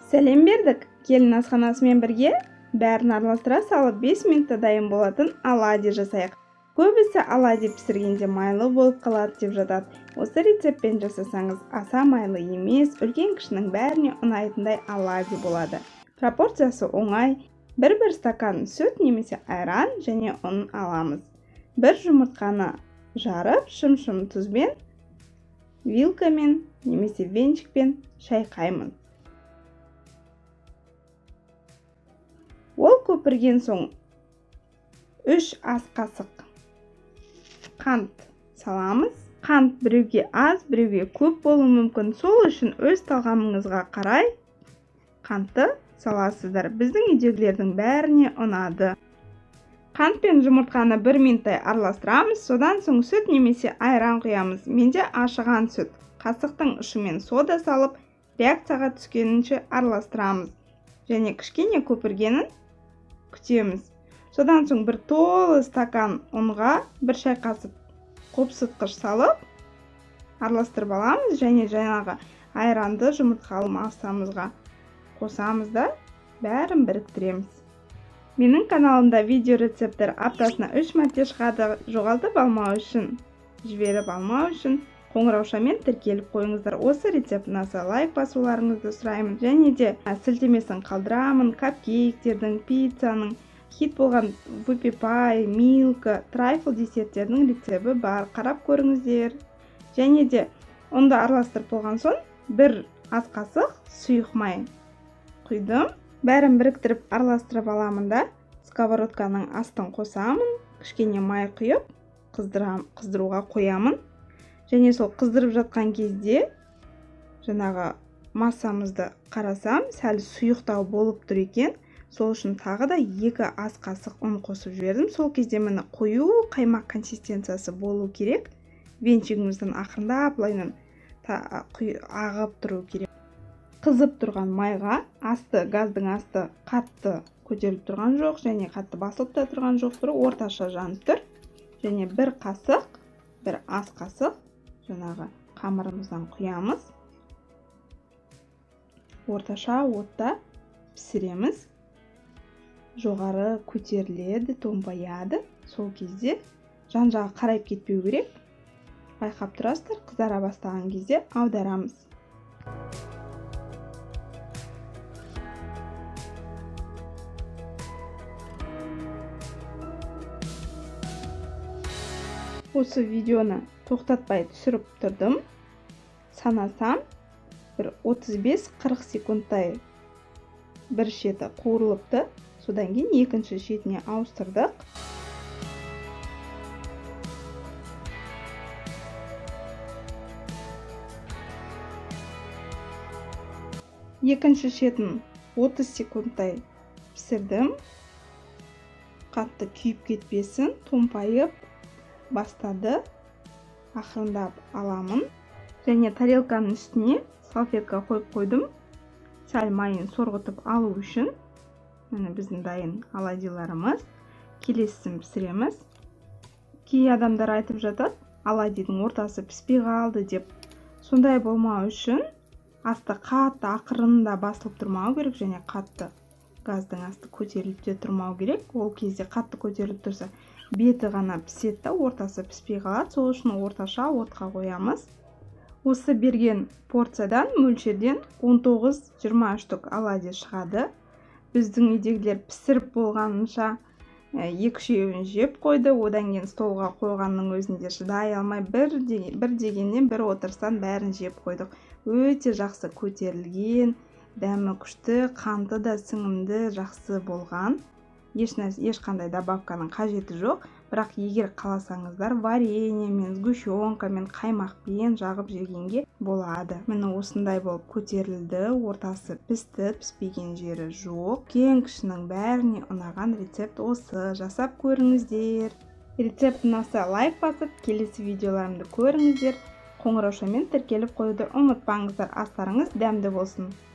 Сәлем бердік. Келін асханасымен бірге бәрін араластыра салып 5 минутта дайын болатын оладьи жасайық. Көбісі оладьи пісіргенде майлы болып қалады деп жатады. Осы рецептпен жасасаңыз аса майлы емес, үлкен кішінің бәріне ұнайтындай оладьи болады. Пропорциясы оңай. Бір-бір стакан сүт немесе айран және ұн аламыз. Бір жұмыртқаны жарып, шым-шым тұзбен, вилкамен немесе венчикпен шайқаймыз. Ол көпірген соң 3 ас қасық қант саламыз. Қант біреуге аз, біреуге көп болуы мүмкін. Сол үшін өз талғамыңызға қарай қантты саласыздар. Біздің үйдегілердің бәріне ұнады. Қант пен жұмыртқаны 1 минуттай араластырамыз. Содан соң сүт немесе айран құямыз. Менде ашыған сүт. Қасықтың ұшымен сода салып, реакцияға түскенінше араластырамыз. Және кішкене көпіргенін күтеміз. Содан соң бір толы стакан ұнға бір шай қасық қопсытқыш салып араластырып аламыз және жаңағы айранды жұмыртқалы массамызға қосамыз да бәрін біріктіреміз. Менің каналымда видео рецепттер аптасына 3 мәрте шығады. Жоғалтып алмау үшін, жіберіп алмау үшін қоңыраушамен тіркеліп қойыңыздар. Осы рецепт ұнаса лайк басуларыңызды сұраймын. Және де сілтемесін қалдырамын. Капкейктердің, пиццаның, хит болған вупи пай, милка, трайфл десерттердің рецепті бар. Қарап көріңіздер. Және де ұнды араластырып болған соң бір ас қасық сұйық май құйдым. Бәрін біріктіріп араластырып аламын да сковородканың астын қосамын. Кішкене май құйып қыздыруға қоямын. Және сол қыздырып жатқан кезде жаңағы массамызды қарасам, сәл сұйықтау болып тұр екен. Сол үшін тағы да 2 ас қасық ұн қосып жібердім. Сол кезде міне қою қаймақ консистенциясы болу керек. Венчигімізден ақырындап былайынан ағып тұру керек. Қызып тұрған майға асты, газдың асты қатты көтеріліп тұрған жоқ және қатты басылып та тұрған жоқ, бір орташа жанып тұр. Және бір қасық, бір ас қасық жаңағы қамырымыздан құямыз. Орташа отта пісіреміз. Жоғары көтеріледі, томпаяды. Сол кезде жан-жағы қарайып кетпеу керек. Байқап тұрасыздар, қызара бастаған кезде аударамыз. Осы видеоны тоқтатпай түсіріп тұрдым. Санасам, бір 35-40 секундтай бір шеті қуырылыпты. Содан кейін екінші шетіне ауыстырдық. Екінші шетін 30 секундтай пісірдім. Қатты күйіп кетпесін, томпайып бастады. Ақырындап аламын. Және тарелканың үстіне салфетка қойып қойдым. Сәл майын сорғытып алу үшін. Міне біздің дайын оладьиларымыз. Келесісін пісіреміз. Кей адамдар айтып жатады, оладьидің ортасы піспей қалды деп. Сондай болмау үшін асты қатты ақырында басылып тұрмау керек және қатты газдың асты көтеріліп те тұрмау керек. Ол кезде қатты көтеріліп тұрса беті ғана піседі да ортасы піспей қалады. Сол үшін орташа отқа қоямыз. Осы берген порциядан, мөлшерден 19-20 штук оладьи шығады. Біздің үйдегілер пісіріп болғанынша 2-3-еуін жеп қойды. Одан кейін столға қойғанның өзінде шыдай алмай бір дегеннен бір отырыстан бәрін жеп қойдық. Өте жақсы көтерілген, дәмі күшті, қанты да сіңімді жақсы болған. Ешқандай добавканың қажеті жоқ. Бірақ егер қаласаңыздар вареньемен, сгущенкамен, қаймақпен жағып жегенге болады. Міне осындай болып көтерілді, ортасы пісті, піспеген жері жоқ. Кең кішінің бәріне ұнаған рецепт осы. Жасап көріңіздер. Рецепт ұнаса лайк басып, келесі видеоларымды көріңіздер. Қоңыраушамен тіркеліп қоюды ұмытпаңыздар. Астарыңыз дәмді болсын.